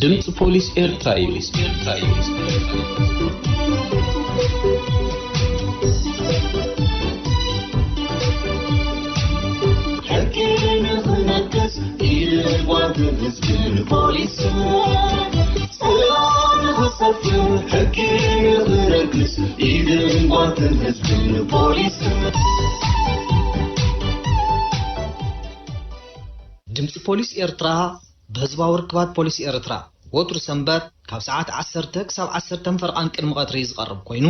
ድምፂ ፖሊስ ኤርትራ እዩ። ሕጊ ንኽነግስ ኢድን ጓንትን ህዝብን ፖሊስን፣ ሰላም ንኽሰፍን ሕጊ ንኽነግስ ኢድን ጓንትን ህዝብን ፖሊስን። ድምፂ ፖሊስ ኤርትራ ብህዝባዊ ርክባት ፖሊስ ኤርትራ ወትሩ ሰንበት ካብ ሰዓት ዓሰርተ ክሳብ ዓሰርተ ፈርቓን ቅድሚ ቀትሪ ዝቐርብ ኮይኑ፣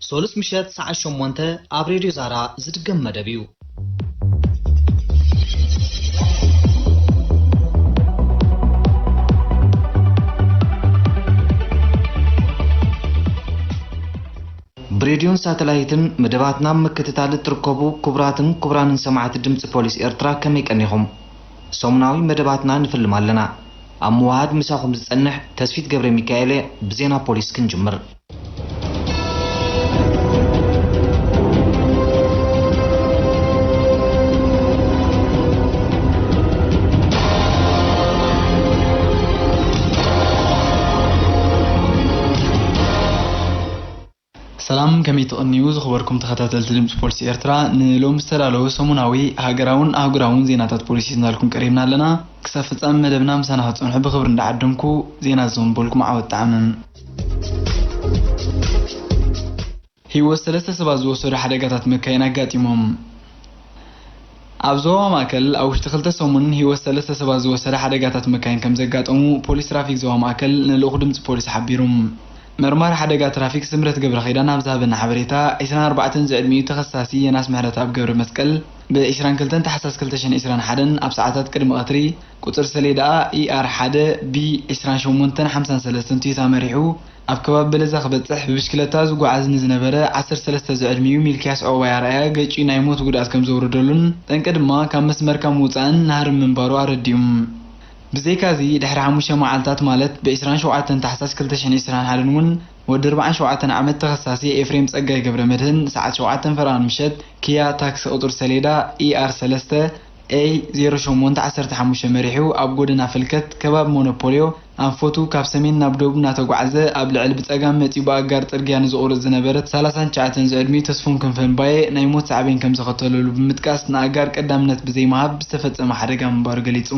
ሶሉስ ምሸት ሰዓት ሸሞንተ ኣብ ሬድዮ ዛራ ዝድገም መደብ እዩ። ብሬድዮን ሳተላይትን መደባትና ኣብ ምክትታል እትርከቡ ክቡራትን ክቡራንን ሰማዕቲ ድምፂ ፖሊስ ኤርትራ፣ ከመይ ቀኒኹም? ሰሙናዊ መደባትና ንፍልም ኣለና። ኣብ ምውሃድ ምሳኹም ዝጸንሕ ተስፊት ገብረ ሚካኤል እየ። ብዜና ፖሊስ ክንጅምር። ሰላም፣ ከመይ ትቕንዩ ዝኽበርኩም ተኸታተልቲ ድምፂ ፖሊስ ኤርትራ? ንሎሚ ዝተዳለወ ሰሙናዊ ሃገራውን ኣህጉራውን ዜናታት ፖሊስ ሒዝናልኩም ቀሪብና ኣለና። ክሳብ ፍጻመ መደብና ምሳና ክትጸንሑ ብኽብሪ እንዳዓደምኩ፣ ዜና ዘንበልኩም ዓወት ጣዕምም። ህይወት ሰለስተ ሰባት ዝወሰዱ ሓደጋታት መካይን ኣጋጢሞም። ኣብ ዞባ ማእከል ኣብ ውሽጢ ክልተ ሰሙን ህይወት ሰለስተ ሰባት ዝወሰደ ሓደጋታት መካይን ከም ዘጋጠሙ ፖሊስ ትራፊክ ዞባ ማእከል ንልኡኽ ድምፂ ፖሊስ ሓቢሩ። መርማሪ ሓደጋ ትራፊክ ስምረት ገብረኺዳን ኣብ ዝሃበና ሓበሬታ፣ ዒስራን ኣርባዕተን ዝዕድሚኡ ተኸሳሲ የናስ ምሕረተኣብ ገብረ መስቀል ብ ዒስራን ክልተን ታሕሳስ ክልተ ሽሕን ዒስራን ሓደን ኣብ ሰዓታት ቅድሚ ቀትሪ ቁጽሪ ሰሌዳኣ ኢኣር ሓደ ቢ ዒስራን ሸሞንተን ሓምሳን ሰለስተን ቶዮታ መሪሑ ኣብ ከባቢ በለዛ ክበጽሕ ብብሽክለታ ዝጓዓዝ ንዝነበረ ዓሰርተ ሰለስተ ዝዕድሚኡ ሚልክያስ ዑቕባይ ኣርኣያ ገጭዩ ናይ ሞት ጉድኣት ከም ዘውረደሉን ጠንቂ ድማ ካብ መስመር ካብ ምውጻእን ናህርን ምንባሩ ኣረዲኡ። ብዘይካዚ ድሕሪ ሓሙሽተ መዓልታት ማለት ብ ዒስራን ሸውዓተን ታሕሳስ ክልተ ሽሕን ዒስራን ሓደን እውን ወዲ ኣርባዓን ሸውዓተን ዓመት ተኸሳሲ ኤፍሬም ጸጋይ ገብረ መድህን ሰዓት ሸውዓተን ፈረቓን ምሸት ኪያ ታክሲ ቁጽሪ ሰሌዳ ኢኣር ሰለስተ ኤይ ዜሮ ሸሞንተ ዓሰርተ ሓሙሽተ መሪሑ ኣብ ጎደና ፍልከት ከባቢ ሞኖፖልዮ ኣንፈቱ ካብ ሰሜን ናብ ደቡብ እናተጓዕዘ ኣብ ልዕሊ ብጸጋም መጺኡ ብኣጋር ጽርግያ ንዝቑርጽ ዝነበረ ሰላሳን ትሽዓተን ዝዕድሚኡ ተስፉን ክንፈን ባየ ናይ ሞት ሳዕቤን ከም ዘኸተለሉ ብምጥቃስ ንኣጋር ቀዳምነት ብዘይምሃብ ዝተፈጸመ ሓደጋ ምንባሩ ገሊጹ።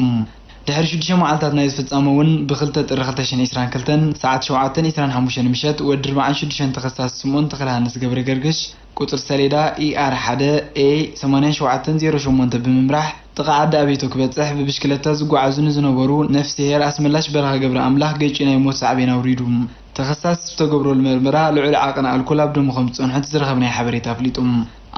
ድሕሪ ሽዱሽተ መዓልታት ናይ ዝፍጻመ እውን ብክልተ ጥሪ ክልተ ሽሕን ዕስራን ክልተን ሰዓት ሸውዓተን ዕስራን ሓሙሽተን ምሸት ወዲ ኣርባዓን ሽዱሽተን ተኸሳሲ ስምኦን ተኽለሃንስ ገብረ ገርግሽ ቁጽሪ ሰሌዳ ኢኣር ሓደ ኤ ሰማንያን ሸውዓተን ዜሮ ሸሞንተ ብምምራሕ ጥቓ ዓዲ ኣቤቶ ክበጽሕ ብብሽክለታ ዝጓዓዙ ንዝነበሩ ነፍስሄር ኣስመላሽ በረኸ ገብረ ኣምላኽ ገጭ ናይ ሞት ሳዕቤን ኣውሪዱ። ተኸሳሲ ዝተገብረሉ መርመራ ልዑል ዓቐን ኣልኮል ኣብ ደሙ ከም ዝጸንሖ እቲ ዝረኸብናዮ ሓበሬታ ኣፍሊጡ።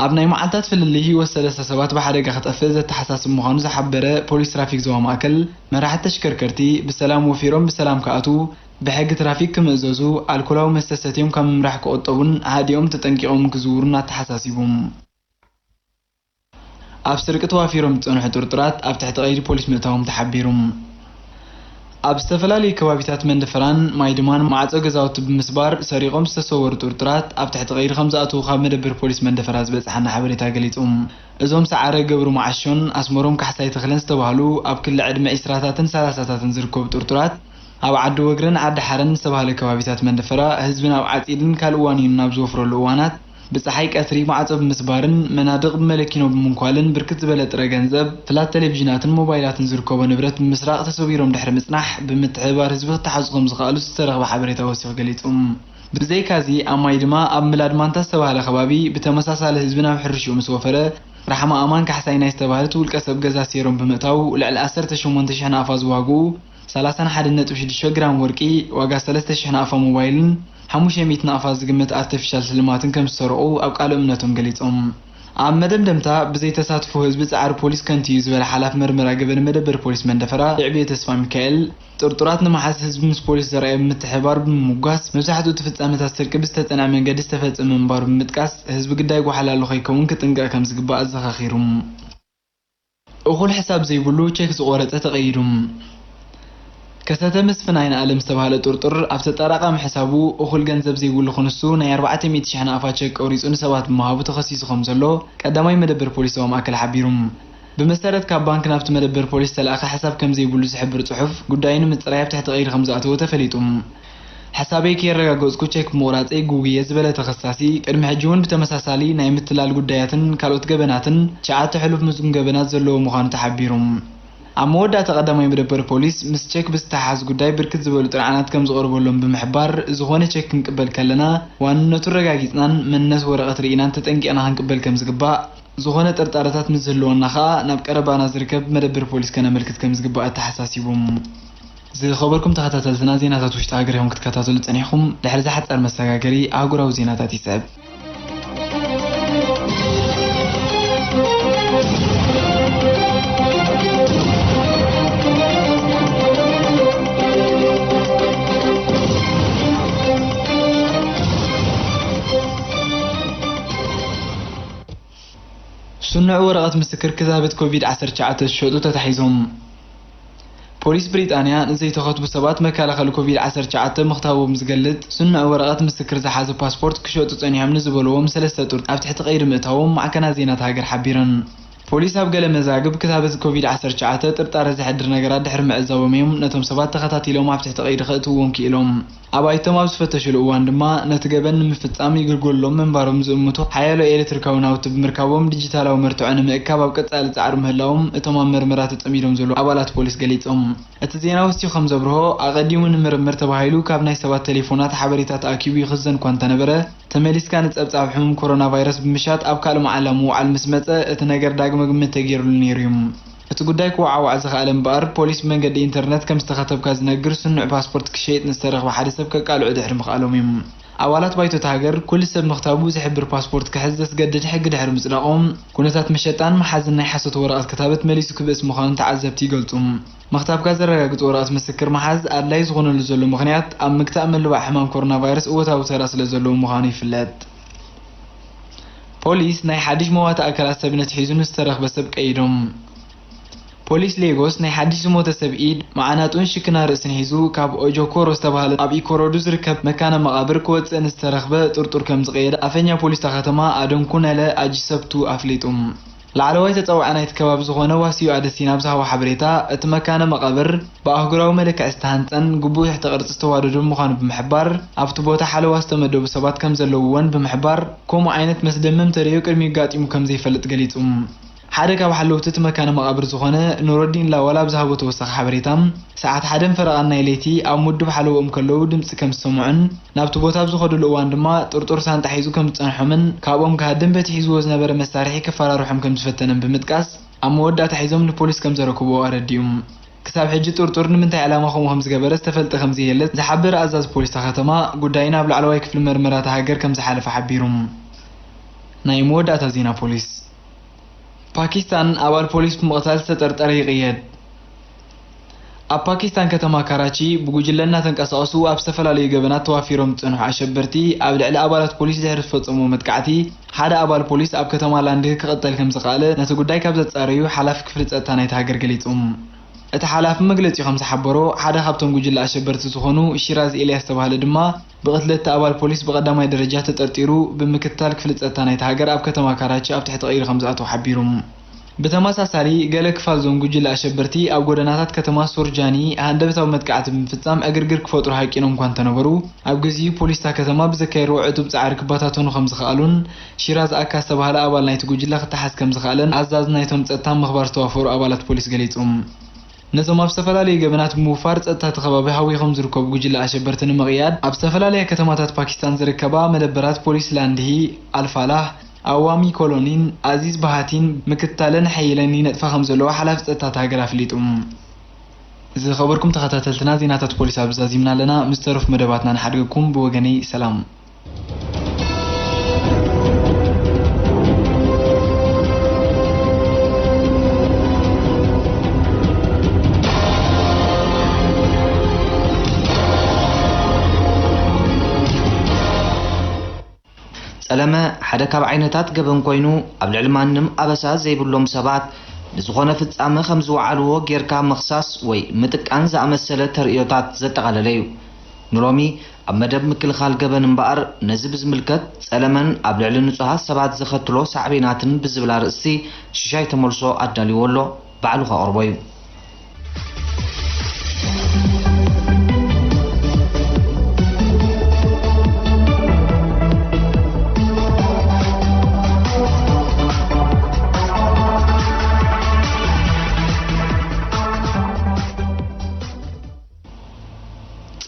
ኣብ ናይ መዓልታት ፍልልይ ህይወት ሰለስተ ሰባት ብሓደጋ ክጠፍእ ዘተሓሳስብ ምዃኑ ዝሓበረ ፖሊስ ትራፊክ ዞባ ማእከል፣ መራሕቲ ተሽከርከርቲ ብሰላም ወፊሮም ብሰላም ክኣትዉ፣ ብሕጊ ትራፊክ ክምእዘዙ፣ ኣልኮላዊ መስተ ሰትዮም ካብ ምምራሕ ክቑጠቡን ሃዲኦም ተጠንቂቖም ክዝውሩን ኣተሓሳሲቡ። ኣብ ስርቂ ተዋፊሮም ዝጸንሑ ጥርጡራት ኣብ ትሕቲ ቀይዲ ፖሊስ ምእታዎም ተሓቢሩ። ኣብ ዝተፈላለዩ ከባቢታት መንደፈራን ማይድማን ማዕጾ ገዛውቲ ብምስባር ሰሪቖም ዝተሰወሩ ጥርጡራት ኣብ ትሕቲ ቀይዲ ከም ዝኣተዉ ካብ መደበር ፖሊስ መንደፈራ ዝበጽሓና ሓበሬታ ገሊጹ። እዞም ሰዓረ ገብሩ መዓሾን ኣስመሮም ካሕሳይ ተኽለን ዝተባህሉ ኣብ ክሊ ዕድመ ዒስራታትን ሰላሳታትን ዝርከቡ ጥርጡራት ኣብ ዓዲ ወግረን ዓዲ ሓረን ዝተባህለ ከባቢታት መንደፈራ ህዝቢ ናብ ዓጺድን ካልእ ዋኒኑ ናብ ዝወፍረሉ እዋናት ብጸሓይ ቀትሪ ማዕጾ ብምስባርን መናድቕ ብመለኪኖ ብምንኳልን ብርክት ዝበለ ጥረ ገንዘብ፣ ፍላት ቴሌቪዥናትን ሞባይላትን ዝርከቦ ንብረት ብምስራቕ ተሰዊሮም ድሕሪ ምጽናሕ ብምትሕብባር ህዝቢ ክተሓዙ ከም ዝኸኣሉ ዝተረኽበ ሓበሬታ ወሲኹ ገሊጹ። ብዘይካዚ ኣብ ማይ ድማ ኣብ ምላድ ማንታ ዝተባህለ ከባቢ ብተመሳሳሊ ህዝቢ ናብ ሕርሽኡ ምስ ወፈረ ራሕማ ኣማን ካሕሳይ ናይ ዝተባህለት ውልቀ ሰብ ገዛ ሴሮም ብምእታው ልዕሊ ዓሰርተ ሸሞንተ ሽሕ ናቕፋ ዝዋግኡ ሰላሳን ሓደን ነጥቢ ሽዱሽተ ግራም ወርቂ፣ ዋጋ ሰለስተ ሽሕ ናቕፋ ሞባይልን ሓሙሽተ ሚእቲ ናቕፋ ዝግመት ኣርተፊሻል ስልማትን ከም ዝሰረቑ ኣብ ቃለ እምነቶም ገሊጾም። ኣብ መደምደምታ፣ ብዘይ ተሳትፎ ህዝቢ ጻዕሪ ፖሊስ ከንቱ እዩ ዝበለ ሓላፊ መርመራ ገበን መደበር ፖሊስ መንደፈራ የዕብዮ ተስፋ ሚካኤል፣ ጥርጡራት ንምሓዝ ህዝቢ ምስ ፖሊስ ዘርኣዮ ምትሕብባር ብምምጓስ፣ መብዛሕትኡ እቲ ፍጻመታት ስርቂ ብዝተጸንዐ መንገዲ ዝተፈጸመ ምንባሩ ብምጥቃስ፣ ህዝቢ ግዳይ ጓሓላሉ ከይከውን ክጥንቀቕ ከም ዝግባእ ኣዘኻኺሩ። እኹል ሕሳብ ዘይብሉ ቸክ ዝቖረጸ ተቐይዱ። ከሰተ መስፍን ኣይንኣለም ዝተባህለ ጥርጡር ኣብ ተጠራቓሚ ሕሳቡ እኹል ገንዘብ ዘይብሉ ክንሱ ናይ ኣርባዕተ ሚእቲ ሽሕ ናቕፋ ቸክ ቆሪጹ ንሰባት ብምሃቡ ተኸሲሱ ከም ዘሎ ቀዳማይ መደበር ፖሊስ ዞባ ማእከል ሓቢሩ። ብመሰረት ካብ ባንክ ናብቲ መደበር ፖሊስ ዝተላእኸ ሕሳብ ከም ዘይብሉ ዝሕብር ጽሑፍ፣ ጉዳዩ ንምጽራይ ኣብ ትሕቲ ቀይዲ ከም ዝኣተወ ተፈሊጡ። "ሕሳበይ ከየረጋገጽኩ ቸክ ብምቑራጸይ ጉጉየ" ዝበለ ተኸሳሲ፣ ቅድሚ ሕጂ እውን ብተመሳሳሊ ናይ ምትላል ጉዳያትን ካልኦት ገበናትን ትሽዓተ ሕሉፍ ምዝጉም ገበናት ዘለዎ ምዃኑ ተሓቢሩ። ኣብ መወዳእታ ቀዳማይ መደበር ፖሊስ፣ ምስ ቸክ ብዝተሓሓዝ ጉዳይ ብርክት ዝበሉ ጥርዓናት ከም ዝቐርበሎም ብምሕባር፣ ዝኾነ ቸክ ክንቅበል ከለና ዋንነቱ ኣረጋጊጽናን መንነት ወረቐት ርኢናን ተጠንቂቕና ክንቅበል ከም ዝግባእ፣ ዝኾነ ጥርጣረታት ምስ ዝህልወና ከኣ ናብ ቀረባና ዝርከብ መደበር ፖሊስ ከነመልክት ከም ዝግባእ ኣተሓሳሲቡ። ዝኸበርኩም ተኸታተልትና፣ ዜናታት ውሽጢ ሃገር ኢኹም ክትከታተሉ ጸኒሕኩም። ድሕሪ እዚ ሓጻር መሰጋገሪ ኣህጉራዊ ዜናታት ይስዕብ። ስኑዕ ወረቐት ምስክር ክታበት ኮቪድ ዓሰርተ ትሽዓተ ዝሸጡ ተታሒዞም። ፖሊስ ብሪጣንያ ንዘይተኸትቡ ሰባት መከላኸሊ ኮቪድ ዓሰርተ ትሽዓተ ምኽታቦም ዝገልጽ ስኑዕ ወረቐት ምስክር ዝሓዘ ፓስፖርት ክሸጡ ጸኒሖም ንዝበልዎም ሰለስተ ጥርጡር ኣብ ትሕቲ ቀይዲ ምእታዎም ማዕከናት ዜና እታ ሃገር ሓቢረን። ፖሊስ ኣብ ገለ መዛግብ ክታበት ኮቪድ ዓሰርተ ትሽዓተ ጥርጣረ ዘሕድር ነገራት ድሕሪ ምዕዛቦም እዮም ነቶም ሰባት ተኸታቲሎም ኣብ ትሕቲ ቀይዲ ከእትውዎም ክኢሎም። ኣባይቶም ኣብ ዝፈተሽሉ እዋን ድማ ነቲ ገበን ንምፍጻም ይግልገሉሎም ምንባሮም ዝእምቱ ሓያሎ ኤሌክትሪካዊ ናውቲ ብምርካቦም ዲጂታላዊ መርትዖ ንምእካብ ኣብ ቀጻሊ ጻዕሪ ምህላዎም እቶም ኣብ መርመራ ተጸሚዶም ዘለዉ ኣባላት ፖሊስ ገሊጾም። እቲ ዜና ወሲኹ ከም ዘብርሆ፣ ኣቐዲሙ ንምርምር ተባሂሉ ካብ ናይ ሰባት ቴሌፎናት ሓበሬታ ተኣኪቡ ይኽዘን እኳ እንተነበረ፣ ተመሊስካ ንጸብጻብ ሕሙም ኮሮና ቫይረስ ብምሻጥ ኣብ ካልእ መዓላ ምውዓል ምስ መጸ፣ እቲ ነገር ዳግመ ግምት ተገይሩሉ ነይሩ እዩ። እቲ ጉዳይ ክወዓዋዕ ዝኸኣለ እምበኣር፣ ፖሊስ ብመንገዲ ኢንተርነት ከም ዝተኸተብካ ዝነግር ስኑዕ ፓስፖርት ክሸይጥ ንዝተረኽበ ሓደ ሰብ ከቃልዑ ድሕሪ ምኽኣሎም እዩ። ኣባላት ባይቶ እታ ሃገር፣ ኩሉ ሰብ ምኽታቡ ዝሕብር ፓስፖርት ክሕዝ ዘስገድድ ሕጊ ድሕሪ ምጽዳቖም፣ ኩነታት መሸጣን ምሓዝን ናይ ሓሶት ወረቐት ክታበት መሊሱ ክብእስ ምዃኑ ተዓዘብቲ ይገልጹ። ምኽታብካ ዘረጋግጽ ወረቐት ምስክር ምሓዝ ኣድላዪ ዝኾነሉ ዘሎ ምኽንያት፣ ኣብ ምግታእ ምልባዕ ሕማም ኮሮና ቫይረስ እወታዊ ተራ ስለ ዘለዎ ምዃኑ ይፍለጥ። ፖሊስ ናይ ሓድሽ መዋቲ ኣካላት ሰብነት ሒዙ ንዝተረኽበ ሰብ ቀይዶም። ፖሊስ ሌጎስ ናይ ሓድሽ ዝሞተ ሰብ ኢድ፣ መዓናጡን ሽክና ርእስን ሒዙ ካብ ኦጆኮሮ ዝተባህለ ኣብ ኢኮሮዱ ዝርከብ መካነ መቓብር ክወጽእ ንዝተረኽበ ጥርጡር ከም ዝቐየደ ኣፈኛ ፖሊስ እታ ከተማ ኣደንኩነለ ኣጂሰብቱ ኣፍሊጡ። ላዕለዋይ ተጻዋዒ ናይቲ ከባቢ ዝኾነ ዋሲዩ ኣደሲና ኣብ ዝሃቦ ሓበሬታ፣ እቲ መካነ መቓብር ብኣህጉራዊ መለክዒ ዝተሃንጸን ግቡእ ትሕተ ቅርጺ ዝተዋደዶን ምዃኑ ብምሕባር፣ ኣብቲ ቦታ ሓለዋ ዝተመደቡ ሰባት ከም ዘለውዎ እውን ብምሕባር፣ ከምኡ ዓይነት መስደመም ተርእዮ ቅድሚኡ ኣጋጢሙ ከም ዘይፈልጥ ገሊጹ። ሓደ ካብ ሓለውቲ እቲ መካነ መቓብር ዝኾነ ኑረዲን ላዋል ኣብ ዝሃቦ ተወሳኺ ሓበሬታ፣ ሰዓት ሓደን ፈረቓን ናይ ለይቲ ኣብ ምውድብ ሓለውኦም ከለዉ ድምጺ ከም ዝሰምዑን ናብቲ ቦታ ኣብ ዝኸድሉ እዋን ድማ ጥርጡር ሳንጣ ሒዙ ከም ዝጸንሖምን ካብኦም ክሃድም በቲ ሒዝዎ ዝነበረ መሳርሒ ከፈራርሖም ከም ዝፈተነን ብምጥቃስ፣ ኣብ መወዳእታ ሒዞም ንፖሊስ ከም ዘረከብዎ ኣረዲኡ። ክሳብ ሕጂ ጥርጡር ንምንታይ ዕላማ ከምኡ ከም ዝገበረ ዝተፈልጠ ከም ዘየለ ዝሓበረ ኣዛዚ ፖሊስ እታ ከተማ፣ ጉዳዩ ናብ ላዕለዋይ ክፍሊ መርመራ እታ ሃገር ከም ዝሓለፈ ሓቢሩ። ናይ መወዳእታ ዜና ፖሊስ። ፓኪስታን ኣባል ፖሊስ ብምቕታል ዝተጠርጠረ ይቕየድ። ኣብ ፓኪስታን ከተማ ካራቺ ብጉጅለ እናተንቀሳቐሱ ኣብ ዝተፈላለዩ ገበናት ተዋፊሮም ዝጸንሑ ኣሸበርቲ ኣብ ልዕሊ ኣባላት ፖሊስ ድሕሪ ዝፈጸምዎ መጥቃዕቲ፣ ሓደ ኣባል ፖሊስ ኣብ ከተማ ላንድሂ ክቕተል ከም ዝኸኣለ ነቲ ጉዳይ ካብ ዘጻረዩ ሓላፊ ክፍሊ ጸጥታ ናይታ ሃገር ገሊጹ። እቲ ሓላፊ መግለጺኡ ከም ዝሓበሮ፣ ሓደ ካብቶም ጉጅለ ኣሸበርቲ ዝኾኑ ሺራዝ ኤልያስ ዝተባህለ ድማ ብቕትለት እቲ ኣባል ፖሊስ ብቐዳማይ ደረጃ ተጠርጢሩ ብምክትታል ክፍሊ ጸጥታ ናይታ ሃገር ኣብ ከተማ ካራቺ ኣብ ትሕቲ ቀይዲ ከም ዝኣተወ ሓቢሩ። ብተመሳሳሊ፣ ገለ ክፋል እዞም ጉጅለ ኣሸበርቲ ኣብ ጎደናታት ከተማ ሶርጃኒ ሃንደበታዊ መጥቃዕቲ ብምፍጻም ዕግርግር ክፈጥሩ ሃቂኖም እኳ እንተነበሩ፣ ኣብ ግዚኡ ፖሊስ እታ ከተማ ብዘካየድዎ ዕቱብ ጻዕሪ ክበታተኑ ከም ዝኸኣሉን፣ ሺራዝ ኣካ ዝተባህለ ኣባል ናይቲ ጉጅለ ክተሓዝ ከም ዝኸኣለን ኣዛዚ ናይቶም ጸጥታ ምኽባር ዝተዋፈሩ ኣባላት ፖሊስ ገሊጹ። ነቶም ኣብ ዝተፈላለዩ ገበናት ብምውፋር ጸጥታ እቲ ከባቢ ሃዊኾም ዝርከቡ ጉጅለ ኣሸበርቲ ንምቕያድ፣ ኣብ ዝተፈላለያ ከተማታት ፓኪስታን ዝርከባ መደበራት ፖሊስ ላንድሂ፣ ኣልፋላህ፣ ኣዋሚ ኮሎኒን ኣዚዝ ባሃቲን ምክትታለን ሓይለን ይነጥፋ ከም ዘለዋ ሓላፊ ጸጥታ እታ ሃገር ኣፍሊጡ። ዝኸበርኩም ተኸታተልትና፣ ዜናታት ፖሊስ ኣብዚ ዛዚምና ኣለና። ምስ ተረፉ መደባትና ንሓድገኩም። ብወገነይ ሰላም። ጸለመ ሓደ ካብ ዓይነታት ገበን ኮይኑ፣ ኣብ ልዕሊ ማንም ኣበሳ ዘይብሎም ሰባት ንዝኾነ ፍጻመ ከም ዝወዓልዎ ጌርካ ምኽሳስ ወይ ምጥቃን ዝኣመሰለ ተርእዮታት ዘጠቓለለ እዩ። ንሎሚ ኣብ መደብ ምክልኻል ገበን እምበኣር፣ ነዚ ብዝምልከት ጸለመን ኣብ ልዕሊ ንጹሃት ሰባት ዘኸትሎ ሳዕቤናትን ብዝብል ኣርእስቲ ሽሻይ ተመልሶ ኣዳልይዎ ኣሎ። ባዕሉ ከቕርቦ እዩ።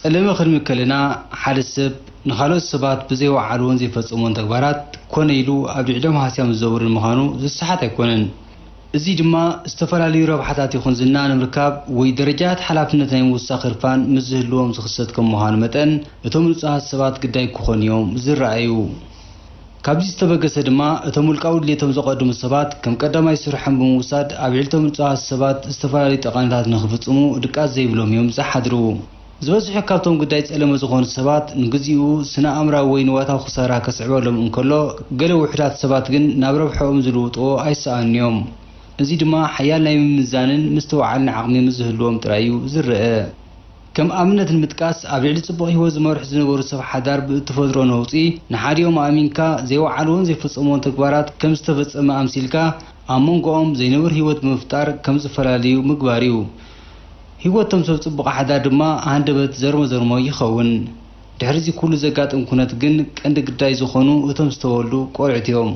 ጸለመ ክንብል ከለና፣ ሓደ ሰብ ንኻልኦት ሰባት ብዘይወዓልዎን ዘይፈጸምዎን ተግባራት ኮነ ኢሉ ኣብ ልዕሊኦም ሃስያ ምስ ዘውርድ ምዃኑ ዝሰሓት ኣይኮነን። እዚ ድማ ዝተፈላለዩ ረብሓታት ይኹን ዝና ንምርካብ ወይ ደረጃታት ሓላፍነት ናይ ምውሳኽ ህርፋን ምስ ዝህልዎም ዝኽሰት ከም ምዃኑ መጠን፣ እቶም ንጹሃት ሰባት ግዳይ ክኾኑ እዮም ዝረኣዩ። ካብዚ ዝተበገሰ ድማ፣ እቶም ውልቃዊ ድሌቶም ዘቐድሙ ሰባት ከም ቀዳማይ ስርሖም ብምውሳድ፣ ኣብ ልዕሊ እቶም ንጹሃት ሰባት ዝተፈላለዩ ጠቐነታት ንኽፍጽሙ ድቃስ ዘይብሎም እዮም ዝሓድሩ። ዝበዝሑ ካብቶም ግዳይ ጸለመ ዝኾኑ ሰባት፣ ንግዚኡ ስነ-ኣእምራዊ ወይ ንዋታዊ ክሳራ ከስዕበሎም እንከሎ፣ ገለ ውሑዳት ሰባት ግን ናብ ረብሕኦም ዝልውጥዎ ኣይሰኣኑን እዮም። እዚ ድማ ሓያል ናይ ምምዛንን ምስትውዓልን ዓቕሚ ምስ ዝህልዎም ጥራይ እዩ ዝረአ። ከም ኣብነት ንምጥቃስ፣ ኣብ ልዕሊ ጽቡቕ ህይወት ዝመርሑ ዝነበሩ ሰብ ሓዳር ብእትፈጥሮ ነውጺ፣ ንሓዲኦም ኣእሚንካ ዘይወዓልዎን ዘይፈጸምዎን ተግባራት ከም ዝተፈጸመ ኣምሲልካ፣ ኣብ መንጎኦም ዘይነብር ህይወት ብምፍጣር ከም ዝፈላለዩ ምግባር እዩ። ህይወት እቶም ሰብ ጽቡቕ ሓዳር ድማ ሃንደበት ዘርሞ ዘርሞ ይኸውን። ድሕሪ እዚ ኩሉ ዘጋጥም ኩነት ግን ቀንዲ ግዳይ ዝኾኑ እቶም ዝተወልዱ ቆልዑት እዮም።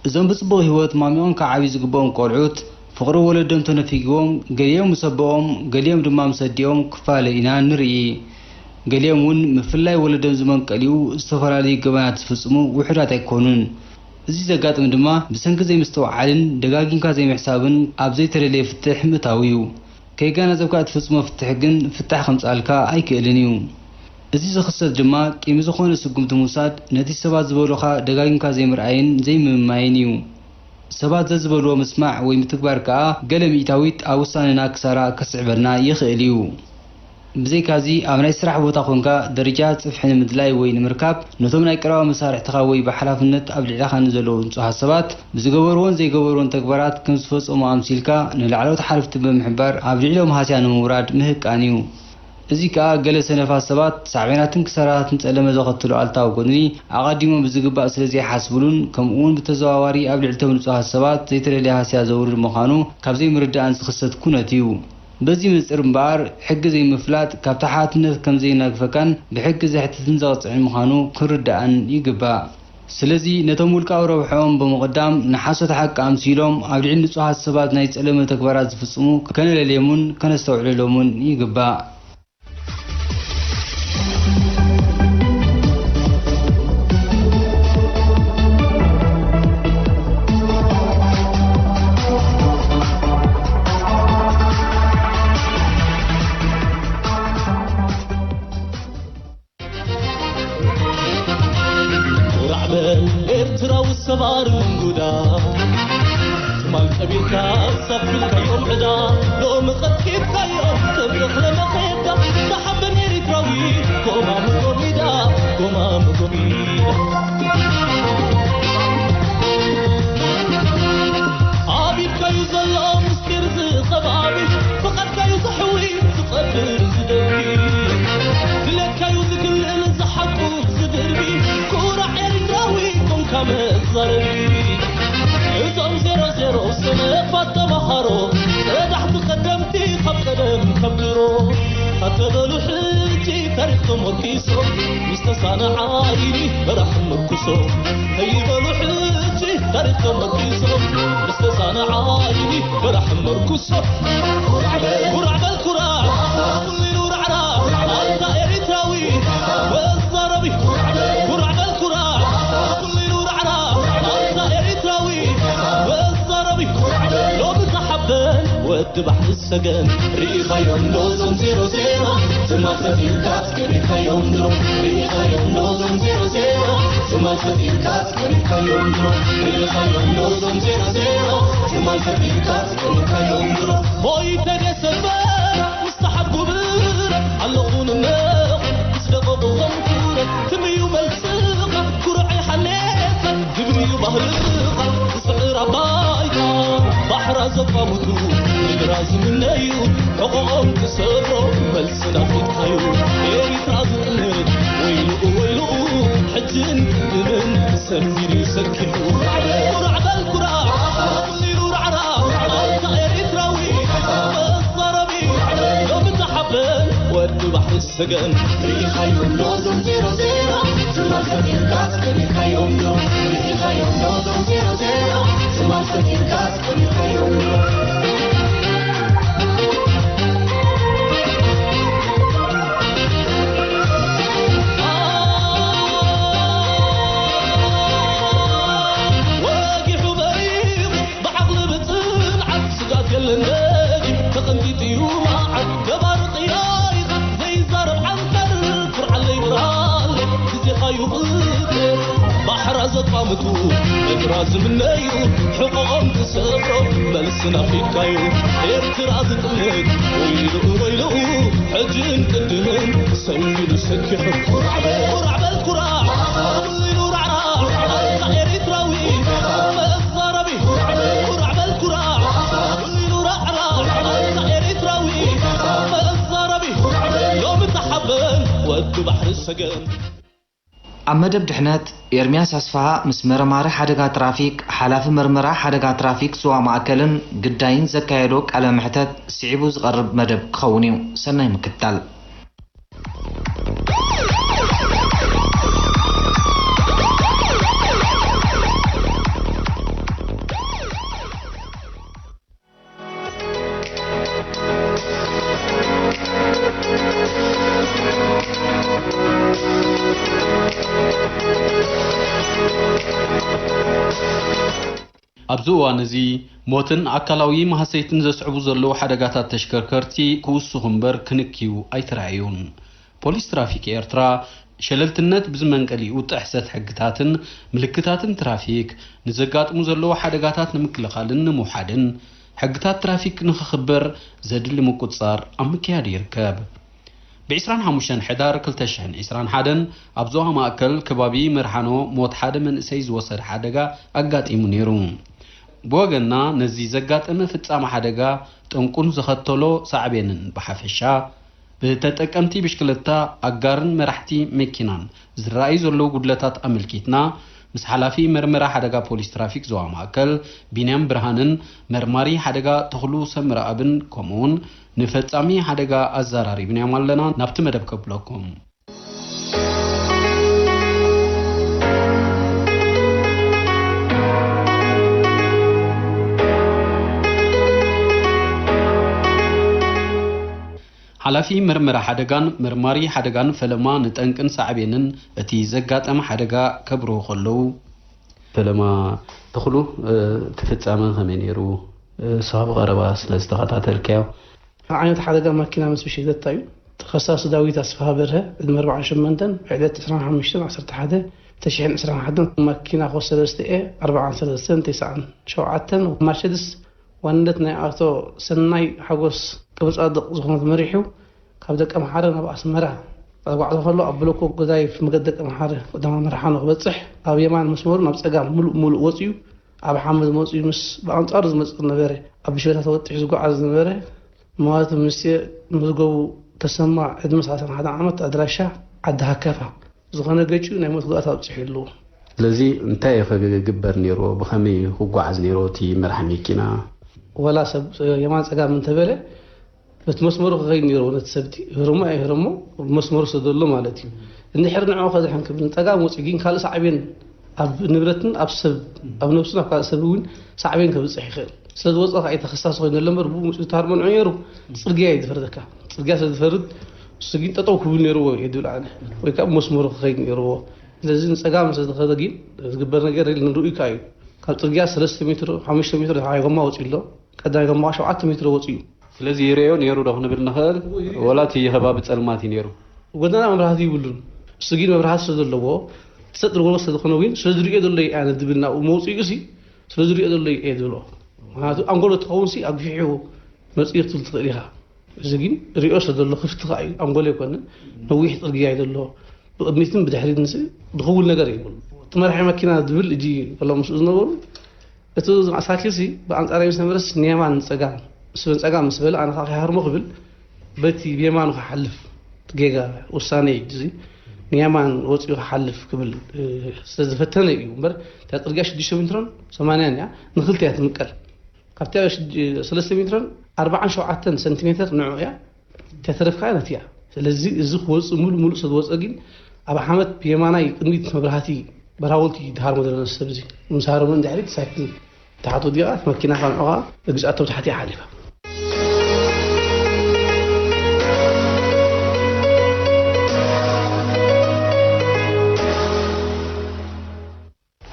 እዞም ብጽቡቕ ህይወት ማሚቖም ክዓብዩ ዝግብኦም ቆልዑት፣ ፍቕሪ ወለዶም ተነፊግዎም፣ ገሊኦም ምስ ኣቦኦም፣ ገሊኦም ድማ ምስ ኣዲኦም ክፋለ ኢና ንርኢ። ገሊኦም እውን ምፍላይ ወለዶም ዝመንቀሊኡ ዝተፈላለዩ ገበናት ዝፍጽሙ ውሑዳት ኣይኮኑን። እዚ ዘጋጥም ድማ ብሰንኪ ዘይምስትውዓልን ደጋጊምካ ዘይምሕሳብን ኣብ ዘይተደለየ ፍትሕ ምእታው እዩ። ከይገናዘብካ እትፍጽሞ ፍትሕ ግን ፍታሕ ከምጽኣልካ ኣይክእልን እዩ። እዚ ዝኽሰት ድማ ቅድሚ ዝኾነ ስጉምቲ ምውሳድ ነቲ ሰባት ዝበሉኻ ደጋጊምካ ዘይምርኣይን ዘይምምማይን እዩ። ሰባት ዘዝበልዎ ምስማዕ ወይ ምትግባር ከኣ ገለ ሚእታዊት ኣብ ውሳነና ክሳራ ከስዕበልና ይኽእል እዩ። ብዘይካዚ ኣብ ናይ ስራሕ ቦታ ኮንካ ደረጃ ጽፍሒ ንምድላይ ወይ ንምርካብ ነቶም ናይ ቀረባ መሳርሕትኻ ወይ ብሓላፍነት ኣብ ልዕሊኻ ንዘለዉ ንጹሃት ሰባት ብዝገበርዎን ዘይገበርዎን ተግባራት ከም ዝፈጸሙ ኣምሲልካ ንላዕለዎት ሓለፍቲ ብምሕባር ኣብ ልዕሊኦም ሃስያ ንምውራድ ምህቃን እዩ። እዚ ከኣ ገለ ሰነፋት ሰባት ሳዕቤናትን ክሳራታትን ጸለመ ዘኸትሎ ኣሉታዊ ጎድኒ ኣቐዲሞም ብዝግባእ ስለ ዘይሓስብሉን ከምኡውን ብተዘዋዋሪ ኣብ ልዕሊቶም ንጹሃት ሰባት ዘይተደልየ ሃስያ ዘውርድ ምዃኑ ካብ ዘይምርዳእን ዝኽሰት ኩነት እዩ። በዚ መነጽር እምበኣር፣ ሕጊ ዘይምፍላጥ ካብ ተሓታትነት ከም ዘየናግፈካን ብሕጊ ዘሕትትን ዘቕጽዕን ምዃኑ ክንርዳእን ይግባእ። ስለዚ፣ ነቶም ውልቃዊ ረብሕኦም ብምቕዳም፣ ንሓሶት ሓቂ ኣምሲሎም ኣብ ልዕሊ ንጹሃት ሰባት ናይ ጸለመ ተግባራት ዝፍጽሙ ከነለልዮምን ከነስተውዕለሎምን ይግባእ። ኩራዕ በል ኤርትራዊ ሰባር እንጉዳ። ትማል ቀቢርካ ኣሳፊልካዮም ዕዳ፣ ሎሚ ቀጥቂጥካዮም ከም እኽለ መኼዳ። ተሓበን ኤርትራዊ ጎማሙ ጎሚዳ፣ ጎማሙ ጎሚዳ። ኣብ ኢድካዩ ዘሎ ምስጢር ዝቐባቢ፣ ፍቓድካዩ ዘሕዊ ዝቐብር ዝደቢ። ድሌትካዩ ዝክልል ዝሓቁፍ ዝድርቢ፣ ኩራዕ ኤርትራዊ ኮንካ መዛረቢ። እዞም ዜሮ ዜሮ ሰነፋት ተመሃሮ፣ ቀዳሕቲ ቀደምቲ ካብ ቀደም ካብ ድሮ። ኣተበሉ ሕጂ ታሪኽ ተሞርኪሶም፣ ምስ ተሳነ ዓይኒ በራሕ ምርኩሶም። ከይበሉ ሕጂ ታሪኽ ተሞርኪሶም፣ ምስ ተሳነ ዓይኒ በራሕ ምርኩሶም። ኩራዕ በል ኩራዕ፣ ኩሉ ኢሉ ራዕራዕ፣ ኣንታ ኤሪትራዊ መዛረቢ። ኩራዕ በል ኩራዕ፣ ኩሉ ኢሉ ራዕራዕ፣ ኣንታ ኤሪትራዊ መዛረቢ። ሎሚ ተሓበን ወዲ ባሕሪ ሰገን። ርኢኻዮም ዶ ዞም ዜሮ ዜሮ? ትማል ፈጢርካ እስከ ርኢኻዮም ዶ? ርኢኻዮም ዶ ዞም ዜሮ ዜሮ? ትማል ፈጢርካ እስከ ርኢኻዮም ዶ? ርኢኻዮም ዶ ዞም ዜሮ ዜሮ? ትማል ፈጢርካ እስከ ርኢኻዮም ዶ? ሞይተ ደሰበ ምስ ተሓጉብረ ኣለኹ ንነቕ ምስ ደቐቑ ኸንኩረ ትምዩ መልስኻ ኩርዐይ ሓሌፈ ግብሪ እዩ ባህልኻ። ዝስዕር ኣባይካ ባሕራ ዘቋምቱ ምድራ ዝምነዩ ሕቖኦም ክሰብሮ መልሲ ናፊቕካዩ። ኤሪትራ ዝጥምት ሰንቢዱ ሰኪሑ ኩራዕ በል ኩራዕ፣ ቁሊሉ ራዕራዕ፣ ኣታ ኤሪትራዊ መዛረቢ ሎሚ ተሓበን ወዲ ባሕሪ ሰገን። ርኢኻዮም ዶ ዞም ዜሮ ዜሮ ትማል ፈጢርካስ ቀኒኻዮም ዶ? ርኢኻዮም ዶ ዞም ዜሮ ዜሮ ትማል ፈጢርካስ ቀኒኻዮም ዶ? ወጊሑ በሪቑ ብዓቕሊ ብጽንዓት ስጋት የለን ደጊም ተቐንጢጡ እዩ መዓት ገባሪ ጥያይት ዘይዛረብ ዓንተር ኩርዓለይ ብርሃለይ ግዜኻዩ ቅጥር ባሕራ ዘቋምቱ እግራ ዝምነዩ ሕቖኦም ዝሰብሮ መልሲ ናፊድካዩ ኤርትራ ዝጥምት ወይልኡ ወይልኡ ሕጅን ቅድምን ሰንቢዱ ሰኪሑ ኩራዕ በል ኩራዕ በል ኩራዕ ኢሉ ራዕራዕ ኣታ ኤሪትራዊ መዛረቢ ኩራዕ በል ኩራዕ ኢሉ ራዕራዕ ኣታ ኤሪትራዊ መዛረቢ ሎሚ ተሓበን ወዲ ባሕሪ ሰገን። ኣብ መደብ ድሕነት ኤርምያስ ኣስፍሃ ምስ መርማሪ ሓደጋ ትራፊክ፣ ሓላፊ መርመራ ሓደጋ ትራፊክ ዞባ ማእከልን ግዳይን ዘካየዶ ቃለ መሕተት ስዒቡ ዝቐርብ መደብ ክኸውን እዩ። ሰናይ ምክትታል። ኣብዚ እዋን እዚ ሞትን ኣካላዊ ማህሰይትን ዘስዕቡ ዘለዉ ሓደጋታት ተሽከርከርቲ ክውስኹ እምበር ክንክዩ ኣይተራእዩን። ፖሊስ ትራፊክ ኤርትራ ሸለልትነት ብዝመንቀሊኡ ጥሕሰት ሕግታትን ምልክታትን ትራፊክ ንዘጋጥሙ ዘለዉ ሓደጋታት ንምክልኻልን ንምውሓድን ሕግታት ትራፊክ ንኽኽበር ዘድሊ ምቁጽጻር ኣብ ምክያድ ይርከብ። ብ ዕስራን ሓሙሽተን ሕዳር ክልተ ሽሕን ዕስራን ሓደን ኣብ ዞባ ማእከል ከባቢ መርሓኖ ሞት ሓደ መንእሰይ ዝወሰደ ሓደጋ ኣጋጢሙ ነይሩ። ብወገንና ነዚ ዘጋጠመ ፍጻመ ሓደጋ ጠንቁን ዘኸተሎ ሳዕቤንን ብሓፈሻ ብተጠቀምቲ ብሽክለታ ኣጋርን መራሕቲ መኪናን ዝረኣዩ ዘለዉ ጉድለታት ኣመልኪትና ምስ ሓላፊ መርመራ ሓደጋ ፖሊስ ትራፊክ ዞባ ማእከል ቢንያም ብርሃንን መርማሪ ሓደጋ ተኽሉ ሰምረኣብን ከምኡውን ንፈጻሚ ሓደጋ ኣዘራሪብናዮም ኣለና። ናብቲ መደብ ከብለኩም። ሓላፊ መርመራ ሓደጋን መርማሪ ሓደጋን ፈለማ ንጠንቅን ሳዕቤንን እቲ ዘጋጠመ ሓደጋ ከብርሁ ከለዉ፣ ፈለማ ተኽሉ፣ እ፣ እቲ ፍጻመ ከመይ ነይሩ? እ፣ ንስኻ ብቐረባ ስለ ዝተኸታተልካዮ። ዓይነት ሓደጋ ማኪና ምስ ብሽክለታ እዩ። ተኸሳሲ ዳዊት ኣስፍሃ በርሀ፣ ዕድመ ኣርባዓን ሸሞንተን፣ ዕለት ዕስራን ሓሙሽተን ዓሰርተ ሓደ ክልተ ሽሕን ዕስራን ሓደን፣ ማኪና ኮድ ሰለስተ ኤ ኣርባዓን ሰለስተን ተስዓን ሸውዓተን፣ መርቸድስ ዋንነት ናይ ኣቶ ሰናይ ሓጎስ ገብረጻድቕ ዝኾነት መሪሑ፣ ካብ ደቀምሓረ ናብ ኣስመራ ኣብ ጉዕዞ ከሎ፣ ኣብ ብሎኮ ገዛይፍ መገዲ ደቀምሓረ ቀዳማይ መርሓኖ ክበጽሕ፣ ኣብ የማን መስመሩ ናብ ጸጋም ምሉእ ምሉእ ወጺኡ፣ ኣብ ሓመድ መጺኡ ምስ ብኣንጻሩ ዝመጽእ ነበረ። ኣብ ብሽክለታ ተወጢሑ ዝጓዓዝ ዝነበረ፣ ማለት ምስቲ መዝገቡ ተሰማ፣ ዕድመ ሰላሳን ሓደን ዓመት፣ ኣድራሻ ዓዲ ሃከፋ፣ ዝኾነ ገጭ ናይ ሞት ጉድኣት ኣብጺሑ ኣለዎ። ስለዚ እንታይ እዩ ክግበር ነይርዎ? ብኸመይ እዩ ክጓዓዝ ነይርዎ እቲ መራሒ መኪና? ወላ ሰብ የማን ጸጋም እንተበለ፣ በቲ መስመሩ ክኸይድ ነይርዎ። ነቲ ሰብቲ ህርሞ ኣይህርሞ፣ መስመሩ ስለ ዘሎ ማለት እዩ። እንድሕር ንዕኡ ከድሕን ክብል ንጸጋም ወጺኡ፣ ግን ካልእ ሳዕቤን ኣብ ንብረትን ኣብ ሰብ፣ ኣብ ነብሱን ኣብ ካልእ ሰብ እውን ሳዕቤን ከብጽሕ ይኽእል። ስለ ዝወጸ ከኣ እዩ ተኸሳሲ ኮይኑ ዘሎ እምበር፣ ብኡ መጺኡ ዝሃርሞ ንዑ ነይሩ። ጽርግያ እዩ ዝፈርደካ። ጽርግያ ስለ ዝፈርድ፣ ንሱ ግን ጠጠው ክብል ነይርዎ እየ ዝብል ኣነ። ወይ ከኣ ብመስመሩ ክኸይድ ነይርዎ። ስለዚ ንጸጋም ስለ ዝኸደ ግን ዝግበር ነገር የለን፣ ርኡይ ከኣ እዩ። ካብ ጽርግያ ሰለስተ ሜትሮ፣ ሓሙሽተ ሜትሮ ደሓር ጎማ ወጺኡ ኣሎ። ቀዳማይ ጎማ ሸውዓተ ሜትሮ ወጺኡ። ስለዚ ይርእዮ ነይሩ ዶ ክንብል ንኽእል? ወላ እቲ ከባቢ ጸልማት እዩ ነይሩ? ጎደና መብራህቲ ይብሉን። እሱ ግን መብራህቲ ስለ ዘለዎ፣ ሰጥ ዝበሎ ስለ ዝኾነ፣ ግን ስለ ዝርእዮ ዘሎ እዩ ኣነ ዝብል ናብኡ መውጽኢኡ ሲ፣ ስለ ዝርእዮ ዘሎ እዩ እየ ዝብሎ። ምኽንያቱ ኣንጎሎ ትኸውን ሲ፣ ኣግፊሑ መጽኡ ክትብል ትኽእል ኢኻ። እዚ ግን ርእዮ ስለ ዘሎ ክፍቲ ከኣ እዩ። ኣንጎሎ ኣይኮነን፣ ነዊሕ ጽርግያ እዩ ዘሎ። ብቕድሚትን ብድሕሪትን ሲ፣ ዝኸውን ነገር የብሉ። እቲ መራሒ መኪና ዝብል እጂ ከሎ ምስኡ ዝነበሩ፣ እቲ ዝማእሳኪ ሲ፣ ብኣንጻራዊ ምስ ነበረስ ንየማን ንጸጋም፣ ምስ በን ጸጋም ምስ በለ፣ ኣነ ከኣ ከይሃርሞ ክብል፣ በቲ ብየማኑ ክሓልፍ፣ እቲ ጌጋ ውሳነ እዩ እዚ። ንየማን ወፂኡ ክሓልፍ ክብል ስለ ዝፈተነ እዩ እምበር፣ እታ ፅርግያ ሽዱሽተ ሜትሮን ሰማንያን እያ፣ ንክልተ እያ ትምቀል። ካብቲ ሰለስተ ሜትሮን ኣርባዓን ሸውዓተን ሰንቲሜተር ንዑ እያ። እታ ተረፍካ ናት እያ። ስለዚ እዚ ክወፅእ ሙሉእ ሙሉእ ስለ ዝወፀ ግን ኣብ ሓመድ ብየማናይ ቅድሚት መብራህቲ በራውልቲ ይድሃርሞ ዘለና ሰብ እዚ ምሳርሙ እንድሕሪ ሳይክል ተሓቶ ዲቓ መኪና ካብ ንዑ እግዝኣቶም ተሓቲያ ሓሊፋ።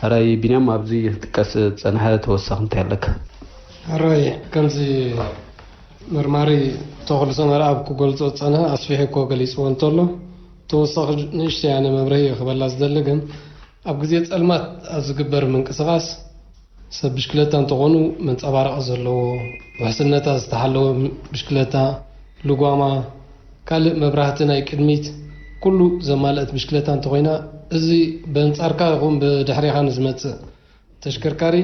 ሕራይ ቢንያም፣ ኣብዚ ክጥቀስ ዝጸንሐ ተወሳኺ እንታይ ኣለካ? ሕራይ፣ ከምዚ መርማሪ ተኽሉ ሰመረኣብ ክገልጾ ዝጸንሐ ኣስፊሑ እኮ ገሊጽዎ እንተሎ፣ ተወሳኺ ንእሽተይ ኣነ መብርሂ እየ ክበላ ዝደሊ፣ ግን ኣብ ግዜ ጸልማት ኣብ ዝግበር ምንቅስቓስ ሰብ ብሽክለታ እንተኾኑ መንጸባረቒ ዘለዎ፣ ውሕስነታ ዝተሓለወ ብሽክለታ፣ ልጓማ፣ ካልእ መብራህቲ ናይ ቅድሚት፣ ኩሉ ዘማልአት ብሽክለታ እንተኾይና፣ እዚ በንጻርካ ይኹን ብድሕሬኻ ንዝመጽእ ተሽከርካሪ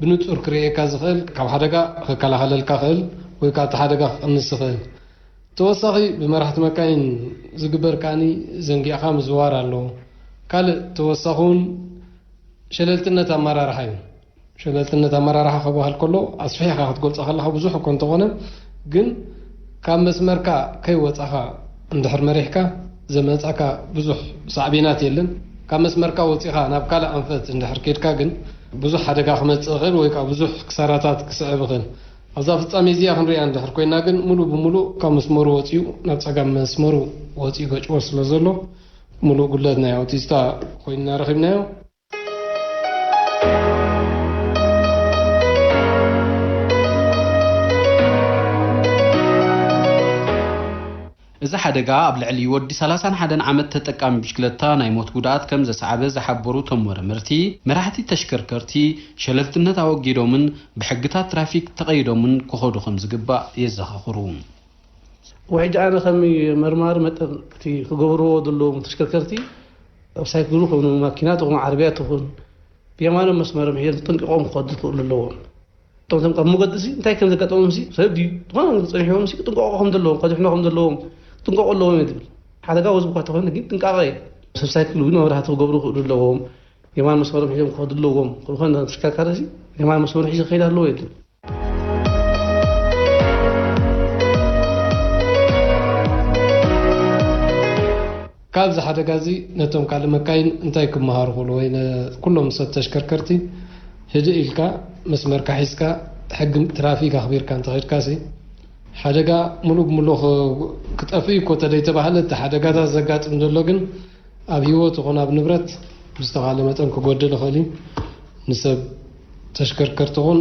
ብንጹር ክርእየካ ዝኽእል፣ ካብ ሓደጋ ክከላኸለልካ ክእል ወይ ካብ እቲ ሓደጋ ክቕንስ ዝኽእል። ተወሳኺ ብመራሕቲ መካይን ዝግበር ከኣኒ ዘንጊዕኻ ምዝዋር ኣሎ። ካልእ ተወሳኺ እውን ሸለልትነት ኣመራርሓ እዩ። ሸለልትነት ኣመራርሓ ክበሃል ከሎ ኣስፊሕካ ክትገልጾ ከለኻ ብዙሕ እኮ እንተኾነ፣ ግን ካብ መስመርካ ከይወጻኻ እንድሕር መሪሕካ ዘመጻካ ብዙሕ ሳዕቤናት የለን። ካብ መስመርካ ወጺኻ ናብ ካልእ ኣንፈት እንድሕር ኬድካ ግን ብዙሕ ሓደጋ ክመጽእ ይኽእል ወይ ከዓ ብዙሕ ክሳራታት ክስዕብ ይኽእል። ኣብዛ ፍጻሜ እዚኣ ክንሪኣ እንድሕር ኮይና ግን ሙሉእ ብሙሉእ ካብ መስመሩ ወጺኡ ናብ ጸጋም መስመሩ ወጺኡ ገጭዎ ስለ ዘሎ ሙሉእ ጉድለት ናይ ኣውቲስታ ኮይንና ረኺብናዮ። እዚ ሓደጋ ኣብ ልዕሊ ወዲ ሰላሳን ሓደን ዓመት ተጠቃሚ ብሽክለታ ናይ ሞት ጉድኣት ከም ዘስዓበ ዝሓበሩ እቶም መረመርቲ፣ መራሕቲ ተሽከርከርቲ ሸለልትነት ኣወጊዶምን ብሕግታት ትራፊክ ተቐይዶምን ክኸዱ ከም ዝግባእ የዘኻኽሩ። ውሕጂ ኣነ ከም መርማሪ መጠን እቲ ክገብርዎ ዘለዎም ተሽከርከርቲ ኣብ ሳይክሉ ኮይኑ ማኪና ትኹን ዓረብያ ትኹን ብየማኖም መስመሮም ሒዞም ተጠንቂቖም ክኸዱ ክኽእሉ ኣለዎም። እቶም እቶም ኣብ መገዲ ሲ እንታይ ከም ዘጋጠሞም ሲ ሰብ ድዩ ዝኾነ ነገር ጸኒሕዎም ሲ ክጥንቀቑ ከም ዘለዎም ከድሕኖ ከም ዘለዎም ክጥንቀቑ ኣለዎም እየ ዝብል። ሓደጋ ወዝቢ እኳ ተኾይኑ ግን ጥንቃቐ እዩ። ሰብ ሳይክል እውን መብራህቲ ክገብሩ ክኽእሉ ኣለዎም። የማን መስመሮም ሒዞም ክኸዱ ኣለዎም። ዝኾነ ተሽከርካሪ ሲ የማን መስመሩ ሒዙ ክኸይድ ኣለዎ እየ ዝብል። ካብዚ ሓደጋ እዚ ነቶም ካልእ መካይን እንታይ ክመሃሩ ክእሉ ወይ ኩሎም ሰብ ተሽከርከርቲ ህድእ ኢልካ መስመርካ ሒዝካ ሕጊ ትራፊክ ኣኽቢርካ እንተኸድካ ሲ ሓደጋ ሙሉእ ብሙሉእ ክጠፍእ እዩ እኮ ተደይተባህለ እቲ ሓደጋታት ዘጋጥም ዘሎ ግን ኣብ ህይወት ይኹን ኣብ ንብረት ብዝተኻለ መጠን ክጎድል ይኽእል እዩ። ንሰብ ተሽከርከርቲ ኹን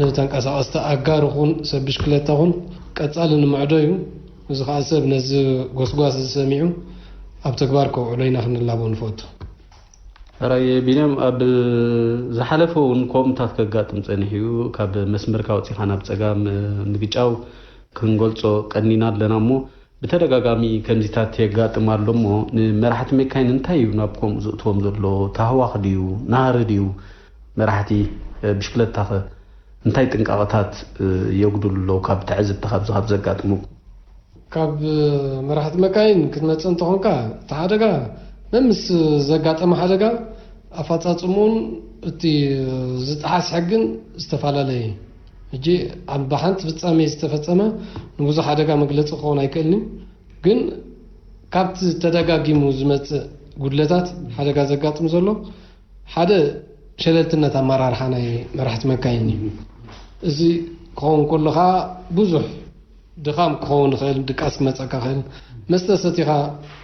ንተንቀሳቐስቲ ኣጋር ኹን ሰብ ብሽክለታ ኹን ቀጻሊ ንምዕዶ እዩ። እዚ ኸዓ ሰብ ነዚ ጎስጓስ እዚ ሰሚዑ ኣብ ተግባር ከውዕሎ ኢና ክንላቦ ንፈቱ። ሕራይ ቢንያም፣ ኣብ ዝሓለፈ እውን ከምኡታት ከጋጥም ጸኒሑ እዩ። ካብ መስመርካ ወጺኻ ናብ ጸጋም ምግጫው ክንገልጾ ቀኒና ኣለና እሞ ብተደጋጋሚ ከምዚታት የጋጥም ኣሎ እሞ ንመራሕቲ መካይን እንታይ እዩ ናብ ከምኡ ዘእትዎም ዘሎ? ታህዋኽ ድዩ? ናህሪ ድዩ? መራሕቲ ብሽክለታኸ እንታይ ጥንቃቐታት የጉድሉ ኣለዉ ካብ ትዕዝብቲ ካብዚ ካብ ዘጋጥሙ? ካብ መራሕቲ መካይን ክትመጽእ እንተኾንካ እቲ ሓደጋ መምስ ዘጋጠመ ሓደጋ ኣፈጻጽምኡን እቲ ዝጠሓስ ሕግን ዝተፈላለየ እዩ። ሕጂ ኣብ ብሓንቲ ፍጻሜ ዝተፈጸመ ንብዙሕ ሓደጋ መግለጺ ክኸውን ኣይክእልን እዩ። ግን ካብቲ ተደጋጊሙ ዝመጽእ ጉድለታት ሓደጋ ዘጋጥም ዘሎ ሓደ ሸለልትነት ኣመራርሓ ናይ መራሕቲ መካይን እዩ። እዚ ክኸውን ከሎ ከዓ ብዙሕ ድኻም ክኸውን ይኽእል፣ ድቃስ ክመፀካ ይኽእል። መስተ ሰቲኻ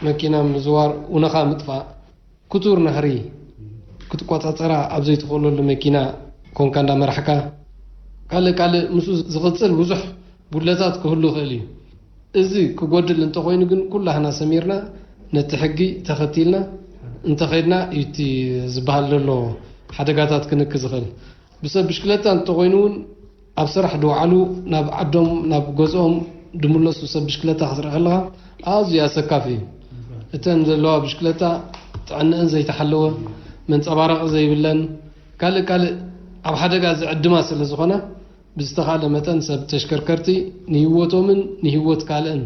መኪና ምዝዋር፣ ውነኻ ምጥፋእ፣ ክቱር ናህሪ ክትቆፃፀራ ኣብ ዘይትኽእለሉ መኪና ኮንካ እንዳመራሕካ፣ ካልእ ካልእ ምስኡ ዝቕፅል ብዙሕ ጉድለታት ክህሉ ይኽእል እዩ። እዚ ክጎድል እንተኾይኑ ግን ኩላህና ሰሚርና ነቲ ሕጊ ተኸቲልና እንተኸድና እዩ እቲ ዝበሃል ዘሎ ሓደጋታት ክንክ ዝኽእል። ብሰብ ብሽክለታ እንተኾይኑ እውን ኣብ ስራሕ ድወዓሉ ናብ ዓዶም ናብ ገዝኦም ድምለሱ ሰብ ብሽክለታ ክትርኢ ከለኻ ኣዝዩ ኣሰካፊ እዩ። እተን ዘለዋ ብሽክለታ ጥዕንአን ዘይተሓለወ መንፀባረቒ ዘይብለን ካልእ ካልእ ኣብ ሓደጋ ዝዕድማ ስለ ዝኾና ብዝተኻለ መጠን ሰብ ተሽከርከርቲ ንህይወቶምን ንህይወት ካልእን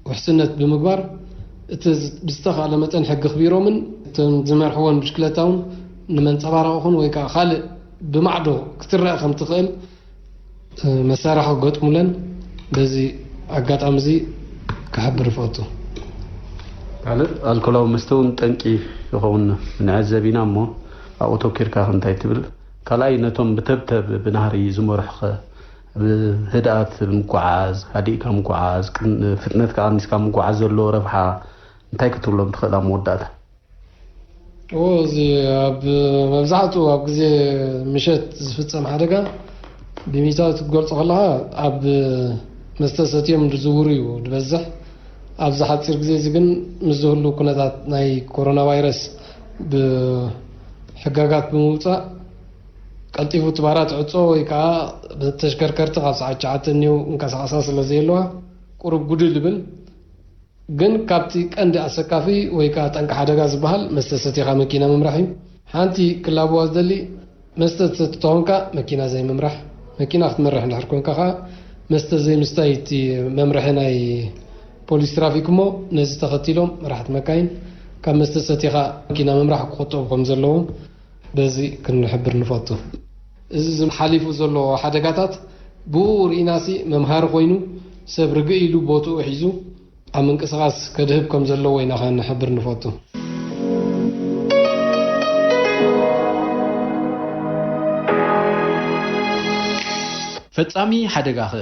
ውሕስነት ብምግባር እቲ ብዝተኻለ መጠን ሕጊ ኣኽቢሮምን እቶም ዝመርሕወን ብሽክለታ እውን ንመንጸባረቒ ኹን ወይ ከዓ ካልእ ብማዕዶ ክትረአ ከም ትኽእል መሳርሒ ክገጥሙለን በዚ ኣጋጣሚ እዚ ክሕብር ይፈቱ። ካልእ ኣልኮላዊ መስተ እውን ጠንቂ ይኸውን ንዕዘብ ኢና እሞ ኣብኡ ተኪርካ እንታይ ትብል? ካልኣይ ነቶም ብተብተብ ብናህሪ ዝመርሑኸ ብህድኣት ምጉዓዝ፣ ሃዲእካ ምጉዓዝ፣ ፍጥነትካ ቀኒስካ ምጉዓዝ ዘለዎ ረብሓ እንታይ ክትብሎም ትኽእል ኣብ መወዳእታ? እዎ እዚ ኣብ መብዛሕትኡ ኣብ ግዜ ምሸት ዝፍጸም ሓደጋ ብሚእታዊ ክትገልጾ ከለኻ ኣብ መስተ ሰትዮም ዝዝውሩ እዩ ዝበዝሕ። ኣብዚ ሓጺር ግዜ እዚ ግን ምስ ዝህሉ ኩነታት ናይ ኮሮና ቫይረስ ብሕጋጋት ብምውጻእ ቀልጢፉ እቲ ባራ ትዕጾ ወይ ከዓ ተሽከርከርቲ ካብ ሰዓት ትሽዓተ እኒው እንቀሳቐሳ ስለ ዘየለዋ ቁሩብ ጉድል ይብል። ግን ካብቲ ቀንዲ ኣሰካፊ ወይ ከዓ ጠንቂ ሓደጋ ዝበሃል መስተ ሰቲኻ መኪና ምምራሕ እዩ። ሓንቲ ክላበዋ ዝደሊ መስተ ትሰቲ ተኾንካ መኪና ዘይምምራሕ፣ መኪና ክትመርሕ እንድሕር ኮንካ ከዓ መስተ ዘይምስታይ እቲ መምርሒ ናይ ፖሊስ ትራፊክ እሞ ነዚ ተኸቲሎም መራሕቲ መካይን ካብ መስተ ሰቲኻ መኪና ምምራሕ ክቆጠቡ ከም ዘለዎም በዚ ክንሕብር ንፈቱ። እዚ ዝም ሓሊፉ ዘሎ ሓደጋታት ብኡ ርኢናሲ መምሃሪ ኮይኑ ሰብ ርግእ ኢሉ ቦትኡ ሒዙ ኣብ ምንቅስቓስ ከድህብ ከም ዘለዎ ኢና ከንሕብር ንፈቱ። ፈጻሚ ሓደጋኸ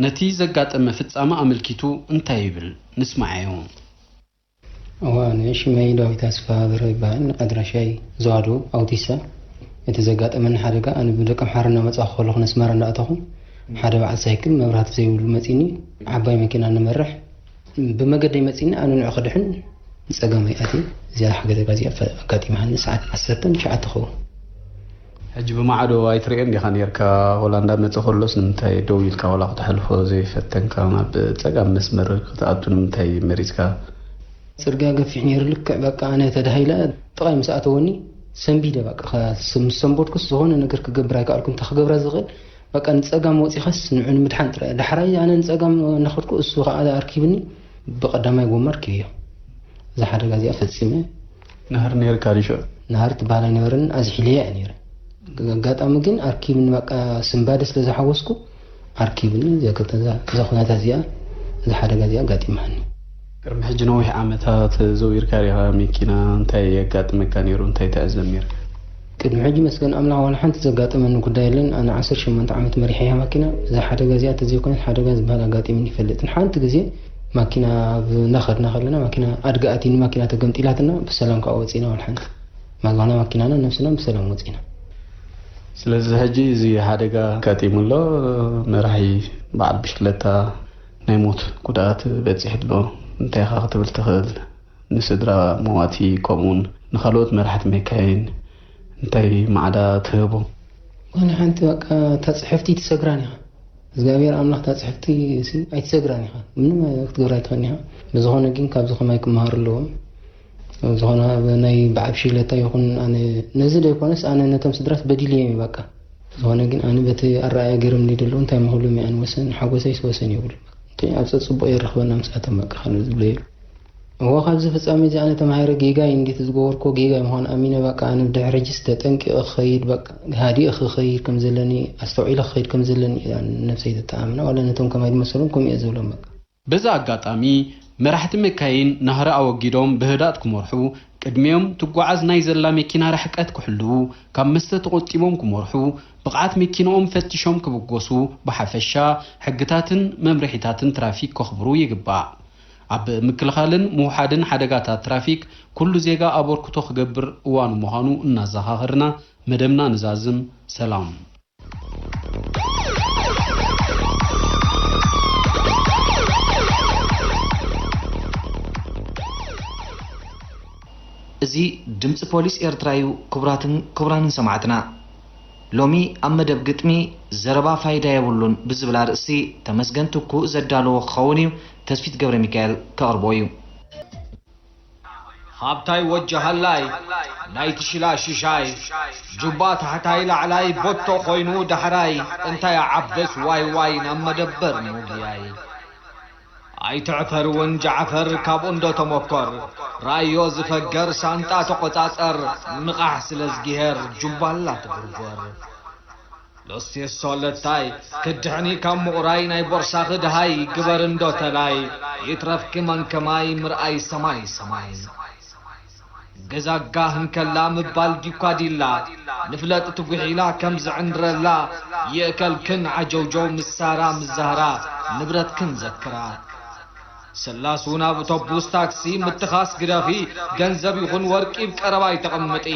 ነቲ ዘጋጠመ ፍጻመ ኣመልኪቱ እንታይ ይብል? ንስማዓዮ። እዋ፣ ሽመይ ዳዊት ኣስፋ በርሀ ይበሃል። ኣድራሻይ ዘዋዶ ኣውቲሳ። እቲ ዘጋጠመኒ ሓደጋ፣ ኣነ ብደቀምሓረ እናመጻኹ ከለኹ ነስመራ እንዳኣተኹ ሓደ በዓል ሳይክል መብራህቲ ዘይብሉ መጺኒ፣ ዓባይ መኪና ንመርሕ ብመገደይ መጺኒ፣ ኣነ ንዑ ክድሕን ንጸጋማይ ኣትየ። እዚኣ ሓደጋ እዚኣ ኣጋጢማኒ ሰዓት ዓሰርተ ትሽዓተ ክኸውን። ሕጂ ብማዕዶ ኣይትርእዮን ዲኻ ኔርካ? ሆላንዳ መጽእ ከሎስ ንምንታይ ደው ኢልካ ዋላ ክተሕልፎ ዘይፈተንካ? ናብ ጸጋም መስመር ክትኣቱ ንምንታይ መሪጽካ? ጽርግያ ገፊሕ ነይሩ። ልክዕ በቃ ኣነ ተዳሂለ ጥቓይ ምስ ኣተወኒ ሰንቢደ በቃ ከ- ምስ ሰንበድኩስ ዝኾነ ነገር ክገብር ኣይከኣልኩ። እንታይ ክገብራ ዝኽእል በቃ ንጸጋም ወጺኻስ ንዑ ንምድሓን ጥራይ። ዳሕራይ ኣነ ንጸጋም እናኸድኩ እሱ ከኣ ኣርኪብኒ ብቐዳማይ ጎማ ኣርኪብዮ። እዛ ሓደጋ እዚኣ ፈጺመ። ናህር ነይርካ ድዩ ሽዑ? ናህር ትበሃል ኣይነበረን፣ ኣዝሒለያ እየ ነይረ። ኣጋጣሚ ግን ኣርኪብኒ በቃ ስንባደ ስለ ዝሓወስኩ ኣርኪብኒ እዛ ኩነታት እዚኣ እዛ ሓደጋ እዚኣ ኣጋጢማኒ። ቅድሚ ሕጂ ነዊሕ ዓመታት ዘዊርካ ዲኻ መኪና? እንታይ የጋጥመካ ነይሩ? እንታይ ትዕዘብ ነይርካ? ቅድሚ ሕጂ መስገን ኣምላኽ ዋላ ሓንቲ ዘጋጠመኒ ጉዳይ የለን። ኣነ ዓሰርተ ሸሞንተ ዓመት መሪሐያ ማኪና። እዛ ሓደጋ እዚኣ ተዘይኮነት ሓደጋ ዝበሃል ኣጋጢምኒ ይፈልጥን። ሓንቲ ግዜ ማኪና ኣብ እናኸድና ከለና ማኪና ኣድጋ ኣትዩኒ ማኪና ተገምጢላትና ብሰላም ከዓ ወፂና ዋላ ሓንቲ። ማጓና ማኪናና ነብስና ብሰላም ወፂና። ስለዚ ሕጂ እዚ ሓደጋ ኣጋጢሙ ኣሎ። መራሒ በዓል ብሽክለታ ናይ ሞት ጉድኣት በፂሑ ኣሎ። እንታይ ኢኻ ክትብል ትኽእል? ንስድራ መዋቲ ከምኡውን ንኻልኦት መራሕቲ መካይን እንታይ ማዕዳ ትህቦም? ዋላ ሓንቲ በቃ እታ ፅሕፍቲ ትሰግራን ኢኻ እግዚኣብሔር ኣምላኽ እታ ፅሕፍቲ ሲ ኣይትሰግራን ኢኻ ምንም ክትገብራ ኣይትኽእልን ኢኻ ብዝኾነ ግን ካብዚ ከማይ ክመሃሩ ኣለዎም ዝኾነ ናይ በዓል ብሽክለታ ይኹን ኣነ ነዚ ዘይኮነስ ኣነ ነቶም ስድራስ በዲልዮም እዩ በቃ ዝኾነ ግን ኣነ በቲ ኣረኣያ ገይሮምኒ ዘለዉ እንታይ ምኽሎም እየ ኣነ ወሰን ሓጎሰይስ ወሰን የብሉ እንታይ ኣብ ፀፅቡቕ የረኽበና ምስኣቶም በቃ ካብ ዝብለዩ እወ ካብዚ ፍጻሜ እዚ ኣነ ተማሂረ ጌጋይ እንዴት ዝገበርኮ ጌጋይ ምዃኑ ኣሚነ በቃ ኣነ ብድሕሪ ሕጅስ ተጠንቂቐ ክኸይድ በቃ ሃዲኤ ክኸይድ ከም ዘለኒ ኣስተውዒለ ክኸይድ ከም ዘለኒ እያ ነብሰይ ዘተኣምና ዋላ ነቶም ከማይ ዝመሰሎም ከምኡ እየ ዝብሎም በቃ። በዚ ኣጋጣሚ መራሕቲ መካይን ናህሪ ኣወጊዶም ብህዳጥ ክመርሑ ቅድሚኦም ትጓዓዝ ናይ ዘላ መኪና ርሕቀት ክሕልዉ ካብ መስተ ተቖጢቦም ክመርሑ ብቕዓት መኪንኦም ፈቲሾም ክብገሱ ብሓፈሻ ሕግታትን መምርሒታትን ትራፊክ ከኽብሩ ይግባእ። ኣብ ምክልኻልን ምውሓድን ሓደጋታት ትራፊክ ኩሉ ዜጋ ኣበርክቶ ክገብር እዋኑ ምዃኑ እናዘኻኸርና መደብና ንዛዝም። ሰላም። እዚ ድምፂ ፖሊስ ኤርትራ እዩ። ክቡራትን ክቡራንን ሰማዕትና፣ ሎሚ ኣብ መደብ ግጥሚ ዘረባ ፋይዳ የብሉን ብዝብል ኣርእስቲ ተመስገን ትኩእ ዘዳለዎ ክኸውን እዩ። ተስፊት ገብረ ሚካኤል ከቕርቦ እዩ። ሃብታይ ወጀሃላይ ናይቲ ሽላ ሽሻይ፣ ጁባ ታሕታይ ላዕላይ ቦቶ ኮይኑ ዳሕራይ፣ እንታይ ዓበስ ዋይ ዋይ ናብ መደበር ምጉያይ። ኣይትዕፈር እውን ጃዕፈር ካብኡ እንዶ ተመኮር። ራዮ ዝፈገር ሳንጣ ተቆጻጸር። ንቓሕ ስለ ዝጊሄር ጁባላ ትጉርጎር። ሎስቴሶ ለታይ ክድሕኒ ካብ ምቑራይ ናይ ቦርሳኺ ድሃይ ግበር እንዶ ተላይ። ይትረፍኪ መንከማይ ምርኣይ ሰማይ ሰማይ። ገዛጋ ህንከላ ምባል ዲኳ ዲላ። ንፍለጥ ትጉሒላ ከም ዝዕንድረላ። የእከልክን ዓጀውጀው ምሳራ ምዛህራ። ንብረትክን ዘክራ። ስላስ እውን ኣብ ኣውቶቡስ ታክሲ ምትኻስ ግደፊ። ገንዘብ ይኹን ወርቂ ብ ቀረባ ኣይተቐምጢ።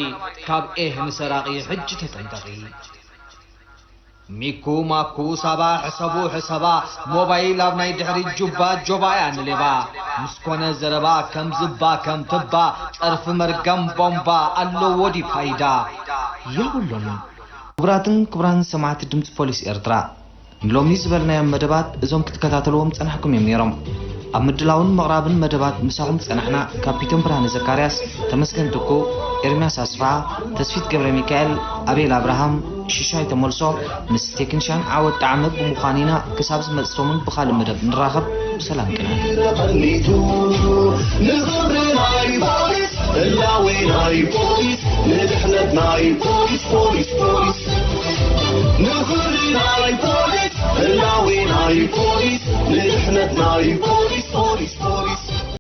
ካብ ኤህ ንሰራቒ ሕጂ ተጠንቀቒ። ሚኩ ማኩ ሳባ ሕሰቡ ሕሰባ። ሞባይል ኣብ ናይ ድሕሪት ጁባ ጆባያ ንሌባ። ምስ ኮነ ዘረባ ከም ዝባ ከም ትባ። ጸርፊ መርገም ቦምባ ኣለዎ ዲ ፋይዳ? የብሉን። ክቡራትን ክቡራን ሰማዕቲ ድምፂ ፖሊስ ኤርትራ፣ ንሎሚ ዝበልናዮም መደባት እዞም ክትከታተልዎም ጸናሕኩም እዮም ነይሮም። ኣብ ምድላውን ምቕራብን መደባት ምሳኹም ዝጸናሕና ካፒቴን ብርሃነ ዘካርያስ፣ ተመስገን ትኩ፣ ኤርምያስ ኣስፍሃ፣ ተስፊት ገብረ ሚካኤል፣ ኣቤል ኣብርሃም፣ ሽሻይ ተመልሶ፣ ምስ ቴክኒሻን ዓወት ጣዕመ ብምዃን ኢና። ክሳብ ዝመጽእ ሰሙን ብኻልእ መደብ ንራኸብ። ብሰላም ቅነ። ተቐኒቱ ንኽብሪ ናይ ፖሊስ፣ ህላዌ ናይ ፖሊስ፣ ንድሕነት ናይ ፖሊስ፣ ፖሊስ፣ ፖሊስ።